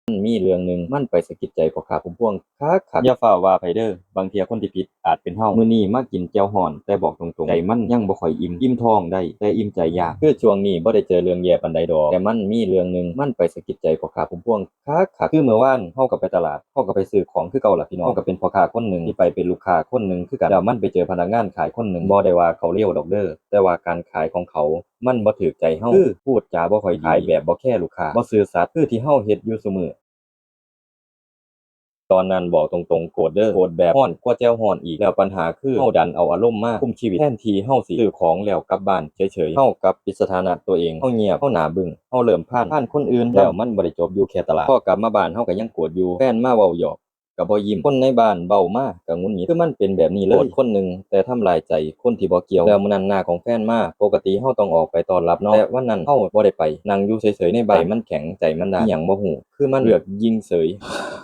ມັນມີເລື່ອງໜຶ່ງ ມັນໄປສະກິດໃຈພໍ່ຄ້າພຸ້ມພວງຄັກໆ. ຢ່າຟ້າວວ່າໃຜເດີ້, ບາງເທື່ອຄົນທີ່ຜິດອາດເປັນເຮົາ. ມື້ນີ້ມາກິນແຈ່ວຮ້ອນ, ແຕ່ບອກຕົງໆ, ໃຈມັນຍັງບໍ່ຄ່ອຍອີ່ມ. ອີ່ມທ້ອງໄດ້, ແຕ່ອີ່ມໃຈຍາກ. ຄືຊ່ວງນີ້ບໍ່ໄດ້ເຈີເລື່ອງແຍ່ປານໃດດອກ, ແຕ່ມັນມີເລື່ອງໜຶ່ງ ມັນໄປສະກິດໃຈພໍ່ຄ້າພຸ້ມພວງຄັກໆ. ຄືມື້ວານເຮົາກໍໄປຕະຫຼາດ, ເຮົາກໍໄປຊື້ຂອງຄືເກົ່າລະພີ່ນ້ອງ. ເຮົາກໍເປັນພໍ່ຄ້າຄົນໜຶ່ງທີ່ໄປເປັນລູກຄ້າຄົນໜຶ່ງຄືກັນ. ແລ້ວມັນໄປເຈີພະນັກງານຂາຍຄົນໜຶ່ງ, ບໍ່ໄດ້ວ່າເຂົາເລວດອກເດີ້, ແຕ່ວ່າການຂາຍຂອງເຂົາ ມັນບໍ່ຖືກໃຈເຮົາ. ຄື ຂາຍແບບບໍ່ຄ່ອຍດີ, ຂາຍແບບບໍ່ແຄລູກຄ້າ, ບໍ່ຊື່ສັດ ຄືທີ່ເຮົາເຮັດຢູ່ຊຸມື້. ຕອນນັ້ນບອກຕົງໆ ໂກດເດີ້, ໂກດແບບຮ້ອນກວ່າແຈ່ວຮ້ອນອີກ. ແລ້ວບັນຫາຄື ເຮົາດັນເອົາອາລົມມາຄຸມຊີວິດ, ແທນທີ່ເຮົາຊິຊື້ຂອງແລ້ວກັບບ້ານເສີຍໆ, ເຮົາກັບປິດສະຖານະຕົວເອງ. ເຮົາງຽບ, ເຮົາໜ້າບຶ້ງ, ເຮົາເລີ່ມພານ, ພານຄົນອື່ນ. ແລ້ວມັນບໍ່ໄດ້ຈົບຢູ່ແຄ່ຕະຫຼາດ, ພໍກັບມາບ້ານເຮົາກໍຍັງໂກດຢູ່. ແຟນມາເວົ້າຫຍອກ ກໍບໍ່ຍິ້ມ, ຄົນໃນບ້ານເວົ້າມາກໍຫງຸດຫງິດ. ຄືມັນເປັນແບບນີ້ເລີຍ, ໂກດຄົນໜຶ່ງ ແຕ່ທຳລາຍໃຈຄົນທີ່ບໍ່ກ່ຽວ. ແລ້ວມື້ນັ້ນນ້າຂອງແຟນມາ, ປົກກະຕິເຮົາຕ້ອງອອກໄປຕ້ອນຮັບເນາະ, ແຕ່ວັນນັ້ນເຮົາບໍ່ໄດ້ໄປ, ນັ່ງຢູ່ເສຍໆໃນບ້ານ. ໃຈມັນແຂງ, ໃຈມັນດ້ານ, ອີ່ຫຍັງບໍ່ຮູ້, ຄືມັນເລືອກຍິງເສີຍ.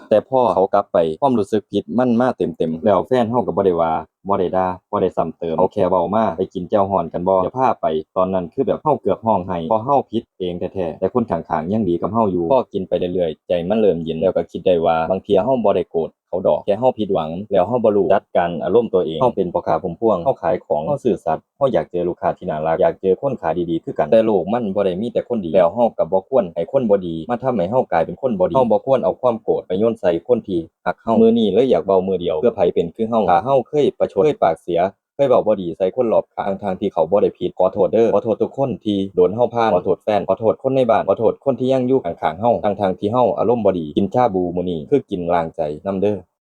ແຕ່ພໍເຂົາກັບໄປ, ຄວາມຮູ້ສຶກຜິດມັນມາເຕັມໆ. ແລ້ວແຟນເຮົາກໍບໍ່ໄດ້ວ່າ, ບໍ່ໄດ້ດ່າ, ບໍ່ໄດ້ຊ້ຳເຕີມ, ເຂົາແຄ່ເວົ້າມາ, ໄປກິນແຈ່ວຮ້ອນກັນບໍ່? ດຽວພາໄປ. ຕອນນັ້ນຄືແບບເຮົາເກືອບຮ້ອງໄຫ້, ເພາະເຮົາຜິດເອງແທ້ໆ, ແຕ່ຄົນຂ້າງໆຍັງດີກັບເຮົາຢູ່. ພໍກິນໄປເລື້ອຍໆ, ໃຈມັນເລີ່ມເຢັນ, ແລ້ວກໍຄິດໄດ້ວ່າ ບາງເທື່ອເຮົາບໍ່ໄດ້ໂກດ ເຂົາດອກ, ແຄ່ເຮົາຜິດຫວັງ ແລ້ວເຮົາບໍ່ຮູ້ຈັດການອາລົມຕົວເອງ. ເຮົາເປັນພໍ່ຄ້າພຸ້ມພວງ, ເຮົາຂາຍຂອງ, ເຮົາຊື່ສັດ, ເຮົາຢາກເຈີລູກຄ້າທີ່ໜ້າຮັກ, ຢາກເຈີຄົນຂາດີໆຄືກັນ. ແຕ່ໂລກມັນບໍ່ໄດ້ມີແຕ່ຄົນດີ, ແລ້ວເຮົາກໍບໍ່ຄວນໃຫ້ຄົນບໍ່ດີມາທຳໃຫ້ເຮົາກາຍເປັນຄົນບໍ່ດີ. ເຮົາບໍ່ຄວນເອົາຄວາມໂກດໄປໂຍນໃສ່ຄົນທີ່ຮັກເຮົາ. ມື້ນີ້ເລີຍຢາກເວົ້າມື້ດຽວ ເພື່ອໃຜເປັນຄືເຮົາ. ຖ້າເຮົາເຄີຍປະຊົດ, ເຄີຍປາກເສຍ, ເຄີຍເວົ້າບໍ່ດີໃສ່ຄົນລອບຂ້າງ ທັງໆທີ່ເຂົາບໍ່ໄດ້ຜິດ, ຂໍໂທດເດີ້, ຂໍໂທດທຸກຄົນທີ່ໂດນເຮົາຜ່ານ, ຂໍໂທດແຟນ, ຂໍໂທດຄົນໃນບ້ານ, ຂໍໂທດຄົນທີ່ຍັງຢູ່ຂ້າງໆເຮົາ ທັງໆທີ່ເຮົາອາລົມບໍ່ດີ. ກິນຊາບູມື້ນີ້ຄືກິນລ້າງໃຈນຳເດີ້.